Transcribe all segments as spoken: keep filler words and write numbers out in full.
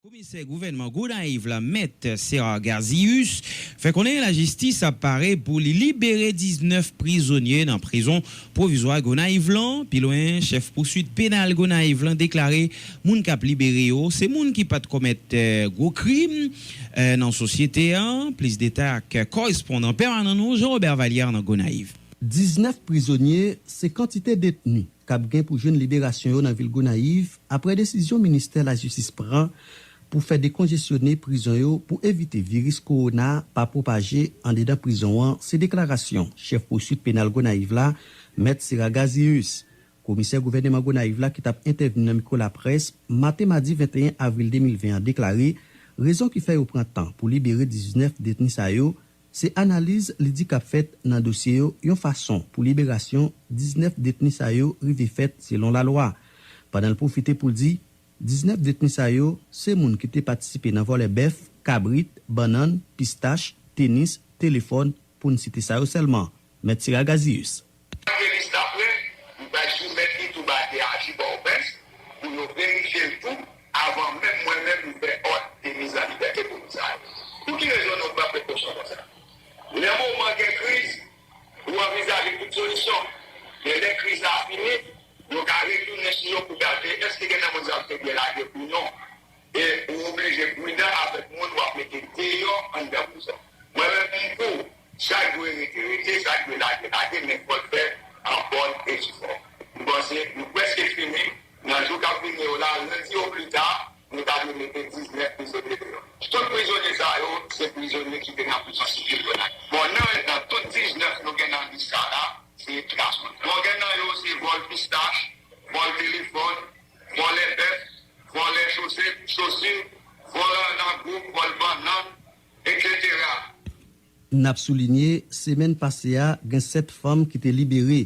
Komisè gouvènman Gonayiv la, Mèt Serard Gazius, fè konnen lajistis ap pare pou li libere diznèf prizonye nan prizon pwovizwa Gonayiv lan. Pi lwen, chèf pouswit penal Gonayiv lan deklare moun k ap libere yo se moun ki pa t komèt, eh, gwo krim, eh, nan sosyete an. Plis detay ak korespondan pèmanan nou, Jean Robert Vallière nan Gonayiv. Diznèf prizonye se kantite detni k ap gen pou jwenn liberasyon yo nan vil Gonayiv, apre desizyon ministè lajistis pran pou fè dekonjesyone prizon yo pou evite viris kowona pa pwopaje andedan prizon an, se deklarasyon chèf pouswit penal Gonayiv la, Mèt Sera Gazius. Komisè gouvèneman Gonayiv la ki t ap entèvni nan mikwo laprès maten madi venteyen avril de mil ven an deklare rezon ki fè yo pran tan pou libere diznèf detni sa yo, se analiz li di k ap fèt nan dosye yo yon fason pou liberasyon diznèf detni sa yo rive fèt selon lalwa. Pandan l pwofite pou l di, diznèf detni sa yo se moun ki te patisipe nan vòlè bèf, kabrit, bannann, pistach, tenis, telefòn, pou n site sa yo sèlman. Mèt Sera Gazius. Lè lis la prè, m pral soumèt li tou ba D A J Pòtoprens pou yo verifye l tou avan menm mwen menm m fè òd de mizanlibète pou moun sa yo. Pou ki rezon nou pran prekosyon konsa? Lè moman gen kriz, ou anvizaje tout solisyon. Men lè kriz la fini, nou ka retounen sou yo pou gade èske gen nan moun sa yo ki te byen lage ou non. E ou oblije pridan avèk moun w ap mete deyò anndan prizon. Mwen menm, m pou, sa k dwe rete, rete, sa k dwe lage, lage, men fò l fè an bòn e difò. M panse nou prèske fini. Nan jou k ap vini yo la, lendi oplita, nou ta dwe mete diznèf prizonye deyò. Tout prizonye sa yo, se prizonye ki te nan prizon sivil yo la. Bon, nan, nan tout diznèf nou gen nan lis sa la, se twa moun. Bon, gen nan yo, se vòl pistach, vòl telefòn, vòlè bèf, vòlè chosèt, chosi, vòl nan gwoup, vòl bannann, etsetera. N ap soulinye, semèn pase a, gen sèt fanm ki te libere.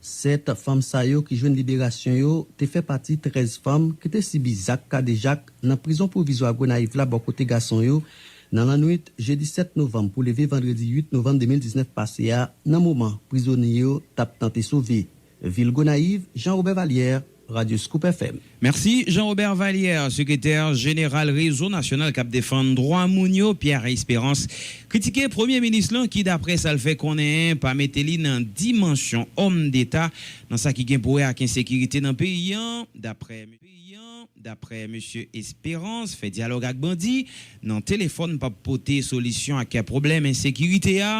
Sèt fanm sa yo ki jwenn liberasyon yo te fè pati trèz fanm ki te sibi zak kadejak nan prizon pwovizwa Gonayiv la bò kote gason yo, nan lannwit jedi sèt novanm pou leve vandredi uit novanm de mil diznèf pase a, nan moman prizonye yo t ap tante sove. Vil Gonayiv, Jean Robert Vallière, Radyo Scoop F M. Mèsi, Jean Robert Vallière, sekretè jeneral Rezo Nasyonal k ap defann dwa moun yo, Pierre Espérance, kritike premye minis lan ki, daprè sa l fè konnen, pa mete li nan dimansyon òm deta nan sa ki gen pou wè ak ensekirite nan peyi an. Daprè, peyi an, daprè mesye Espérance, fè dyalòg ak bandi nan telefòn p ap pote solisyon ak pwoblèm ensekirite a.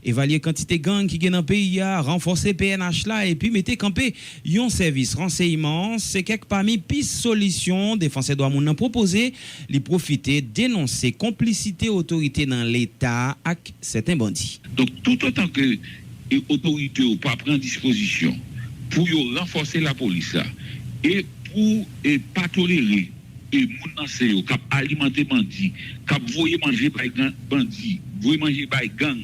Evalye kantite gang ki gen nan peyi a, ranfòse P N H la epi mete kanpe yon sèvis ransèyman se kèk pami pis solisyon defansè dwa moun nan pwopoze. Li pwofite denonse konplisite otorite nan Leta a ak sèten bandi. Donk, toutotan ke, e, otorite yo pa pran dispozisyon pou yo ranfòse lapolis la e pou, e, pa tolere e moun nan se yo k ap alimante bandi, k ap voye manje bay gan- bandi, voye manje bay gang,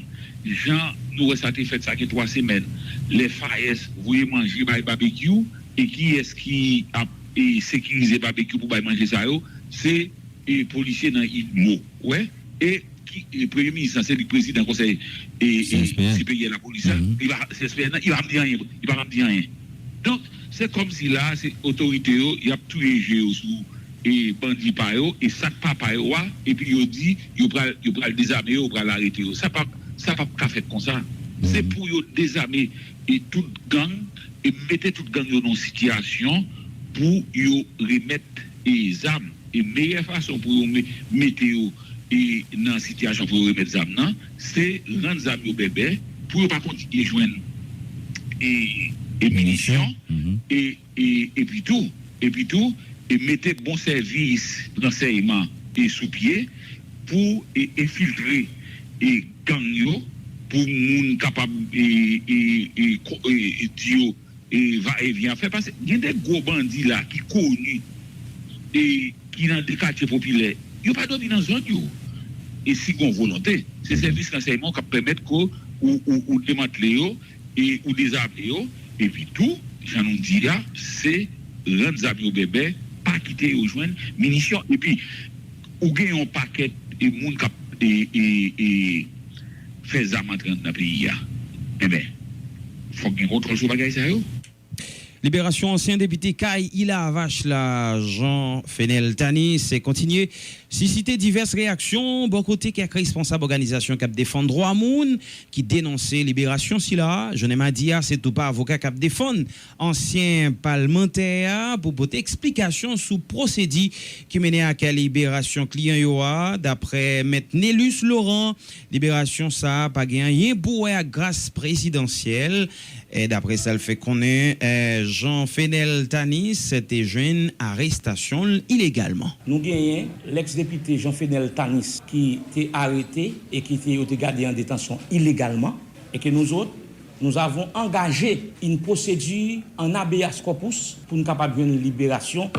jan nou wè sa te fèt sa gen twa semèn, lè Fayès voye manje bay Babekyou, e kiyès ki ap, e, sekirize Babekyou pou bay manje sa yo? Se, e, polisye nan Idmo, wè, e ki, e, premye minis lan, se li k prezidan konsèy, e, e, siperyè lapolis la, li pa, C S P N nan, li pa p ap di anyen, li pa p ap di anyen. Donk, se kòmsi la, se otorite yo, y ap touye je yo sou, e, bandi pa yo, e sa k pa pa yo a, epi yo di, yo pral, yo pral dezame yo, yo pral arete yo. Sa p ap, sa p ap ka fèt konsa. Se pou yo dezame, e, tout gang, e mete tout gang yo nan yon sitiyasyon pou yo remèt, e, zam. E meyè fason pou yo me- mete yo, e, nan sitiyasyon pou yo remèt zam nan, se rann zam yo bèbè, pou yo pa kontinye jwenn, e, e minisyon, e, e, epi tou, epi tou, e mete bon sèvis ransèyman, e, sou pye pou, e, enfiltre, e, gang yo, pou moun kapab, e, e, e, ko- e, e, di yo, e, va e vyen ap fè. Paske gen de gwo bandi la ki koni, e, ki nan de katye popilè, yo pa dòmi nan zòn yo. E si gon volonte, se sèvis ransèyman k ap pèmèt ke ou, ou, ou demantle yo, e ou dezame yo. Epi tou, jan nou di a, se rann zam yo bèbè, pa kite yo jwenn minisyon. Epi, ou gen yon pakèt, e, moun k ap, e, e, e, fè zam antre anndan peyi a. Enben, fòk gen kontwòl sou bagay sa yo. Liberasyon ansyen depite kay Ilavach la, Jean Fenel Tanis, kontinye sisite divès reyaksyon bò kote kèk responsab òganizasyon k ap defann dwa moun ki denonse liberasyon sila. Jounen madi a, se tou pa avoka k ap defann ansyen palmantè a pou pote eksplikasyon sou pwosedi ki mennen ak liberasyon kliyan yo a. Daprè Mèt Nelus Laurent, liberasyon sa a pa gen anyen pou wè ak gras prezidansyèl. E daprè sa l fè konnen, eh, Jean Fenel Tanis te jwenn arestasyon l ilegalman. Nou genyen lèks depite Jean Fenel Tanis ki te arete e ki te, yo te gade an detansyon ilegalman, e ke nou zòt, nous avons engagé une procédure en habeas corpus pou n kapab jwenn liberasyon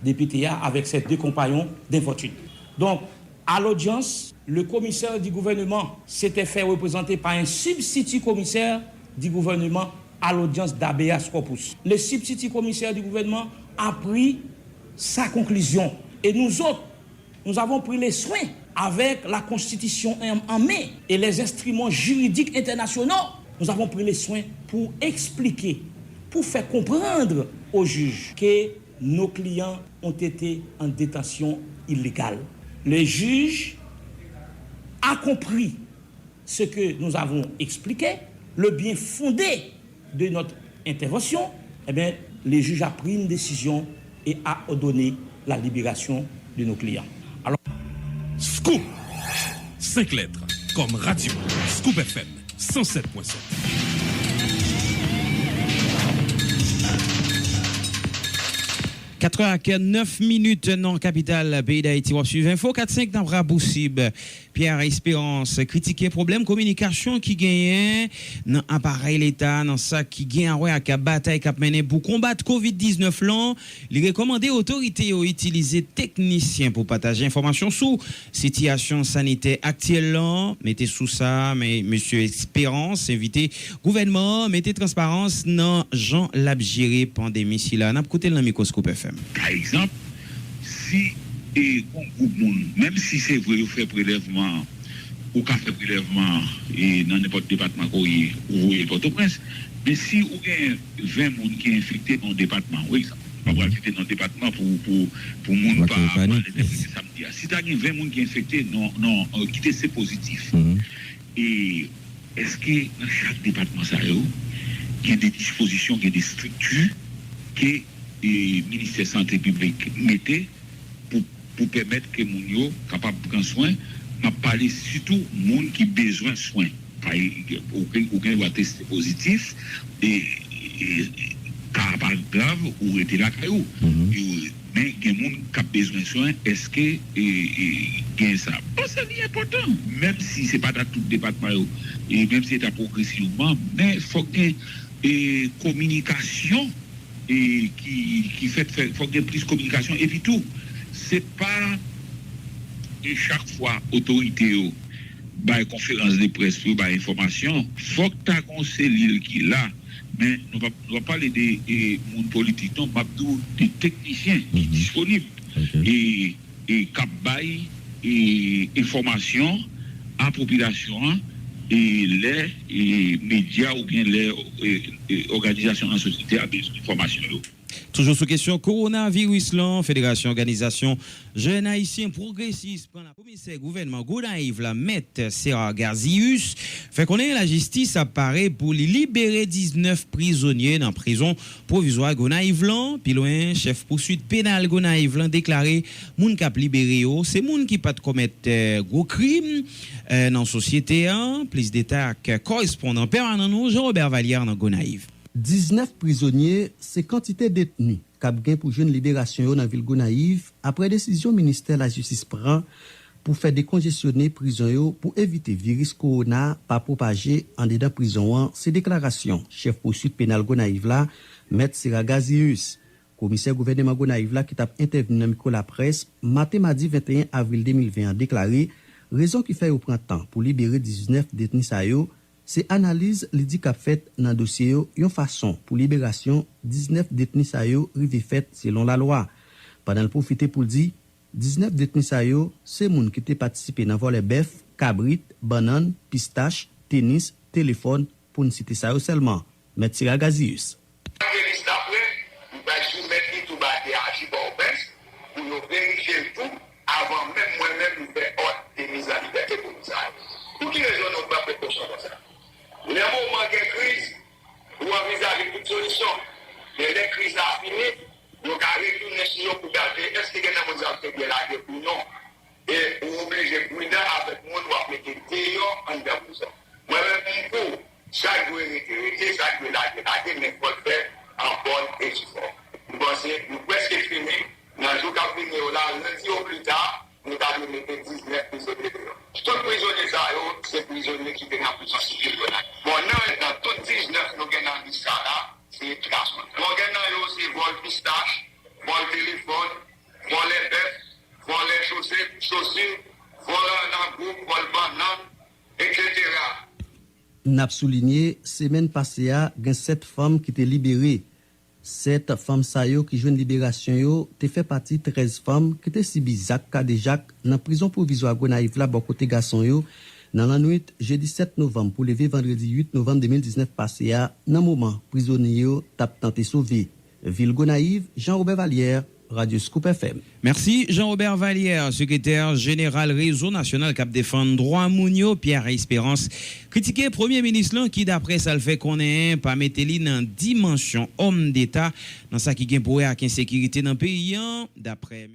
depite a avèk ses deux compagnons d'infortune. Donc, à l'audience, le commissaire du gouvernement s'était fait représenter par un substitut commissaire du gouvernement à l'audience d'habeas corpus. Le substitut commissaire du gouvernement a pris sa conclusion. Et nous autres, nous avons pris les soins avec la constitution en, en main et les instruments juridiques internationaux. Nous avons pris les soins pour expliquer, pour faire comprendre au juge que nos clients ont été en détention illégale. Le juge a compris ce que nous avons expliqué, le bien fondé de notre intervention, eh bien, le juge a pris une décision et a ordonné la libération de nos clients. Alors, Scoop! Senk lèt, kòm radyo, Scoop F M, san sèt pwen sèt. Katrè ak nèf minit nan kapital peyi Dayiti. W ap swiv Enfo kat senk nan Rapousib. Pierre Espérance kritike pwoblèm kominikasyon ki genyen nan aparèy Leta, nan sa ki gen a wè ak batay k ap mennen pou konbat kovid diznèf lan. Li rekòmande otorite yo itilize teknisyen pou pataje enfòmasyon sou sitiyasyon sanitè aktyèl lan. Mete sou sa, men, Mesye Espérance envite gouvènman an mete transparans nan jan l ap jere pandemi sila. N ap koute l nan mikwo Scoop F M. Pa egzanp, si, e, yon gwoup moun, menm si se vre yo fè prelèvman, ou ka fè prelèvman, e, nan nenpòt depatman ke w ye, ou voye l Pòtoprens, men si ou gen ven moun ki enfekte nan yon depatman, wi, sa, m pa pral site non depatman pou, pou, pou moun pa, pa mal entèprete sa m di a. Si ta gen ven moun ki enfekte, non, non, e, ki teste pozitif, e èske nan chak depatman sa yo, gen de dispozisyon, gen de estrikti ke, e, Ministè Sante Piblik mete pou, pou pèmèt ke moun yo kapab pran swen? M ap pale sitou moun ki bezwen swen. Pa, ou gen, ou gen dwa teste pozitif, e, e, ka a pa grav, ou rete lakay ou. E, men gen moun k ap bezwen swen, èske, e, e, gen sa? M panse li enpòtan, menm si se pa nan tout depatman yo, e menm si se ta pwogresivman, men fòk gen, e, kominikasyon, e, ki, ki fèt, fè, fòk gen plis kominikasyon. Epi tou, se pa, e, chak fwa otorite yo bay konferans de près pou yo bay enfòmasyon, fòk ta gen yon selil ki la, men nou p ap, nou p ap pale de, e, moun politik non, m ap di w de teknisyen ki disponib e, e k ap bay, e, enfòmasyon a popilasyon an, e lè, e, medya oubyen lè, e, e, òganizasyon nan sosyete a bezwen enfòmasyon yo. Toujou sou kesyon kowonaviris lan, Federasyon Òganizasyon Jèn Ayisyen Pwogresis pran la. Komisè gouvènman Gonayiv la, Mèt Sera Gazius, fè konnen lajistis ap pare pou li libere diznèf prizonye nan prizon pwovizwa Gonayiv lan. Pi lwen, chèf pouswit penal Gonayiv lan deklare moun k ap libere yo se moun ki pa t komèt, eh, gwo krim, eh, nan sosyete an. Plis detay ak korespondan pèmanan nou, Jean Robert Vallière nan Gonayiv. Diznèf prizonye se kantite detni k ap gen pou jwenn liberasyon yo nan vil Gonayiv, apre desizyon ministè lajistis pran pou fè dekonjesyone prizon yo pou evite viris kowona pa pwopaje andedan prizon an, se deklarasyon chèf pouswit penal Gonayiv la, Mèt Sera Gazius. Komisè gouvèneman Gonayiv la ki t ap entèvni nan mikwo laprès maten madi venteyen avril de mil ven an deklare rezon ki fè yo pran tan pou libere diznèf detni sa yo, se analiz li di k ap fèt nan dosye yo yon fason pou liberasyon diznèf detni sa yo rive fèt selon lalwa. Pandan l pwofite pou l di, diznèf detni sa yo se moun ki te patisipe nan vòlè bèf, kabrit, bannann, pistach, tenis, telefòn, pou n site sa yo sèlman. Mèt Sera Gazius. Sa gen lis la vre, Mwen menm, m fè òd de mizanlibète pou moun sa yo. Pou ki rezon nou pran prekosyon konsa? Nan moman gen kriz, ou anvizaje tout solisyon. Men lè kriz la fini, nou ka retounen sou yo pou gade èske gen nan moun sa yo te byen lage ou non. E ou oblije pridan avèk moun w ap mete deyò anndan prizon. Mwen menm, m pou sa k dwe rete, rete, sa k dwe lage, lage, men fò l fèt an bòn e difò. M panse nou prèske fini. Nan jou k ap vini yo la, lendi o pli ta, nou ta dwe mete diznèf prizonye deyò. Tout prizonye sa yo, se prizonye ki te nan prizon sivil Gonayiv. Bon, nan, nan tout diznèf nou gen nan lis sa la, se gason. Bon, gen nan yo, se vòl pistach, vòl telefòn, vòlè bèf, vòlè chose, chosi, vòl nan gwoup, vòl bannann, etsetera. N ap soulinye, semèn pase a, gen sèt fanm ki te libere. Sèt fanm sa yo ki jwenn liberasyon yo te fè pati trèz fanm ki te sibi zak kadejak nan prizon pwovizwa Gonayiv la bò kote gason yo, nan lannwit jedi sèt novanm pou leve vandredi uit novanm de mil diznèf pase a, nan moman prizonye yo t ap tante sove. Vil Gonayiv, Jean Robert Vallière, Radyo Scoop F M. Mèsi, Jean Robert Vallière. Sekretè jeneral Rezo Nasyonal k ap defann dwa moun yo, Pierre Espérance, kritike premye minis lan ki, daprè sa l fè konnen, pa mete li nan dimansyon òm deta nan sa ki gen pou wè ak ensekirite nan peyi an, daprè